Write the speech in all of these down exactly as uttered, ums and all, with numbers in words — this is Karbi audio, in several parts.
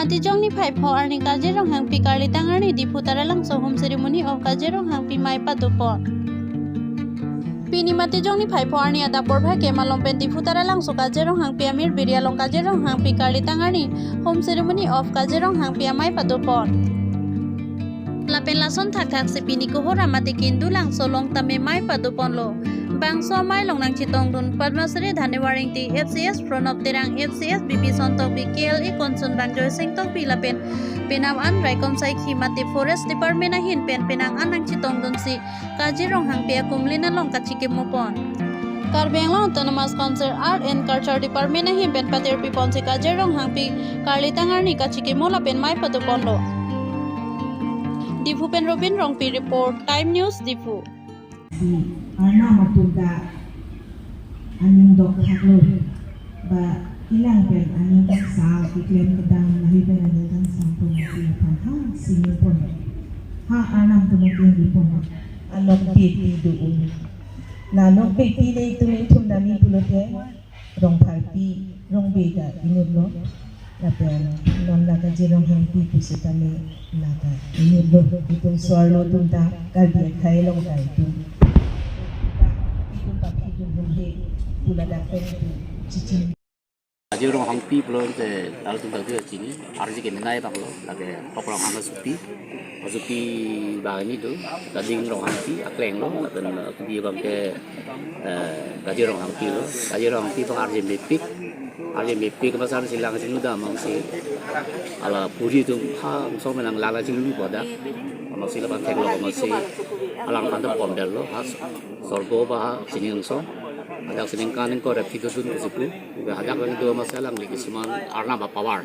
Matijong niphai pho arni Kajir Ronghangpi karlitang arni Diphu Taralangso home ceremony of Kajir Ronghangpi mei padopon. Pini Matijong niphai pho arni adap porphai ke malom pen Diphu Taralangso Kajir Ronghangpi amir biri along Kajir Ronghangpi karlitang arni home ceremony of Kajir Ronghangpi amei padopon. Lapen lason thakthak si pini Kohora mate Kindu Langso along tame mei padoponlo. Bangso amei along nangchetongdun Padmasri Dhanewar Ingti, F C S Pranab Terang, F C S B P Sontokbi, K L A Konsun Bang Joysing Tokbi lapen penang an raikom saikhi mate Forest Department ahin pen penang an nangchetongdunsi Kajir Ronghangpi akumlin along kachikimopon. Karbi Anglong Autonomous Council Art and Culture Department ahin pen patirpiponsi Kajir Ronghangpi karlitang arni kachikimo lapen mei padoponlo. Diphu pen Robin Rongpi report, Time News Diphu. Si Arnam atum ta aning dokthaklo, ba ilang pen aning doksa keklem kedam lahei pen aning doksa pon si aphan ha sini pon, ha Arnam atum atum di pon. Anok beti do un. Na nok beti le itum itum nami pulote Rongpharpi Rongbe ta inutlo. Lapen non la Kajir Ronghangpi pusitame la ta inutlo. Itum so-arlo atum ta Karbi akhei along ta itum, itum ta itum hum he pu ladak pen itum chichin. Kajir Ronghangpi pulote latum ta chini, arje kemenei abanglo, lake Hok Ronghang asopi, asopi abang ini do, Kajir Ronghangpi aklenglo, lapen asopi abang ke, eh, Kajir Ronghangpi lo. Kajir Ronghangpi abang arje mepik, arje mepik masa si lang si nuda mang si, ala puri atum ha song menang lala si lulu pada, mang si lapan theklong mang si, alangphan ta pondetlo, ha sorgo ba ha sining song, hadak sining kaning ko rep thidodun ke sipu, hadak lang do masa lang lagi seman Arnam apower.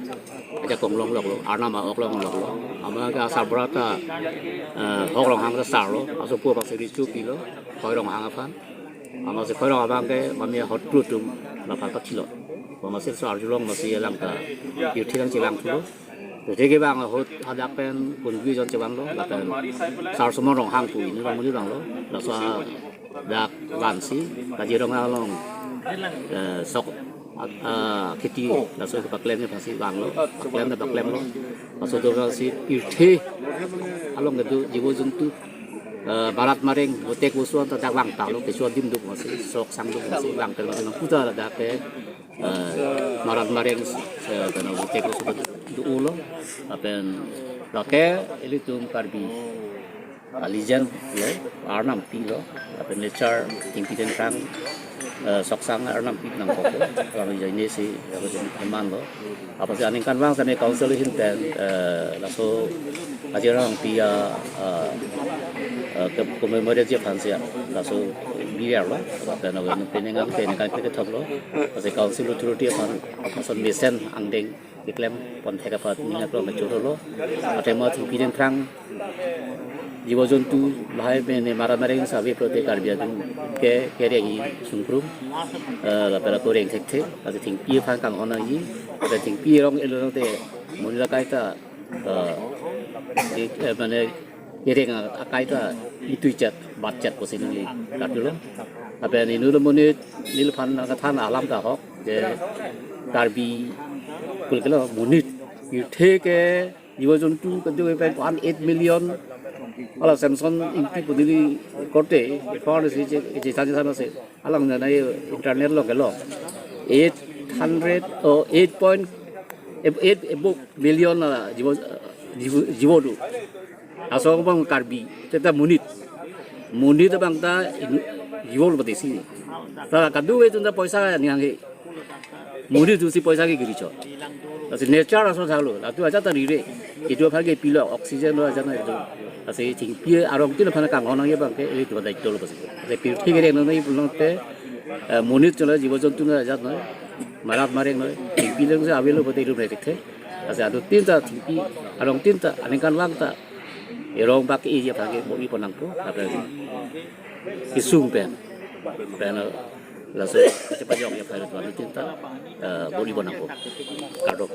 Ajak konglong loklo, Arnam a-ok longloklo. Amat ke asarbura ta, eh, Hok Ronghang ta sarlo, asopo abang si richu pilo, Khoi Ronghang aphan. Amat si Khoi Ronghang abang ke mami ahut klu atum laphan pathilo. Amat si so arjulong amat si alang ta pirthe nangchelang thulo. Pirthe ke abang ahut hadak pen kunbi jon chevanglo, lapen Sar Sumon Ronghang pu inut abang monit abanglo. Laso dak vansi, Kajir Ronghang along, eh, sok, ah, kheti, laso kepaklem ni aphansi vanglo, paklem ta paklemlo. Laso do si pirthe along kedo jiwo jontu, eh, marat mareng, votek voso anta dak vang talo, keso adim do masi, sok sang do masi, vang telo masi, nang puta dak ke, eh, marat mareng, eh, kana votek voso do ulo, lapen lake ilitum Karbi alijen lo, Arnam pilo, lapen nature, thengpi thengphrang, eh, sok sang Arnam pi nangkoklo, abang ajoine si, abang ajoine manlo. Apotsi aningkanvang same council ahin pen, eh, laso Kajir Ronghangpi a, eh, eh, ke commemorate ji aphansi laso biriar lo, lapen awen penang ang penang kethok lo, apotsi council authority aphan, laso mesen angdeng keklem pon thek aphan ning aklong kechoro lo. Athema thengpi thengphrang, jiwo jontu lahai mene marat mareng save pulote Karbi atum ke kere hi sungprum, eh, lapen ako reng thekthe, lapen thengpi aphan kanghon nangji, lapen thengpi rong elo te monit akai ta, eh, eh, mane kereng akai ta itui chat, bat chat pusi neli katulo. Lapen inut monit neliphan nangkethan alam ta ahok, je Karbi kulkelo monit, pirthe ke jiwo jontu kedo pen ko-an eight million. Ala Samson Ingti pu neli korte, iphone si je, je tanya sama si. Alang na nai internet lo kelo. Eight hundred, oh, eight point, eight above million la jiwo, jiwo, jiwo do. Laso abang Karbi, teta monit. Monit abang ta inu-, jiwo lo pati si. Ta kadokave atum ta poisa ni hanghe. Monit atum si poisa ke giri cho. Lasi nature ason thaklo, latum ajat ta rire. Itum aphan ke pilo, oxygen lo ajat na itum. Lasi thengpi arongtin aphan kanghon nangji abang ke ilitum daitlo pasi. Lasi pirthe kereng noi pulote, eh, monit cholo jiwo jontu na ajat noi. Marat mareng noi. Thengpi along si avelo pulote itum rethek the. Lasi aduk tin ta thengpi, arongtin ta, aningkanvang ta, erong bak e ji aphan ke bo-i pon nangpo, lapen kesung pen, pen laso chepajok ji aphan aduk tin ta, eh, bo-i pon nangpo. Kardom.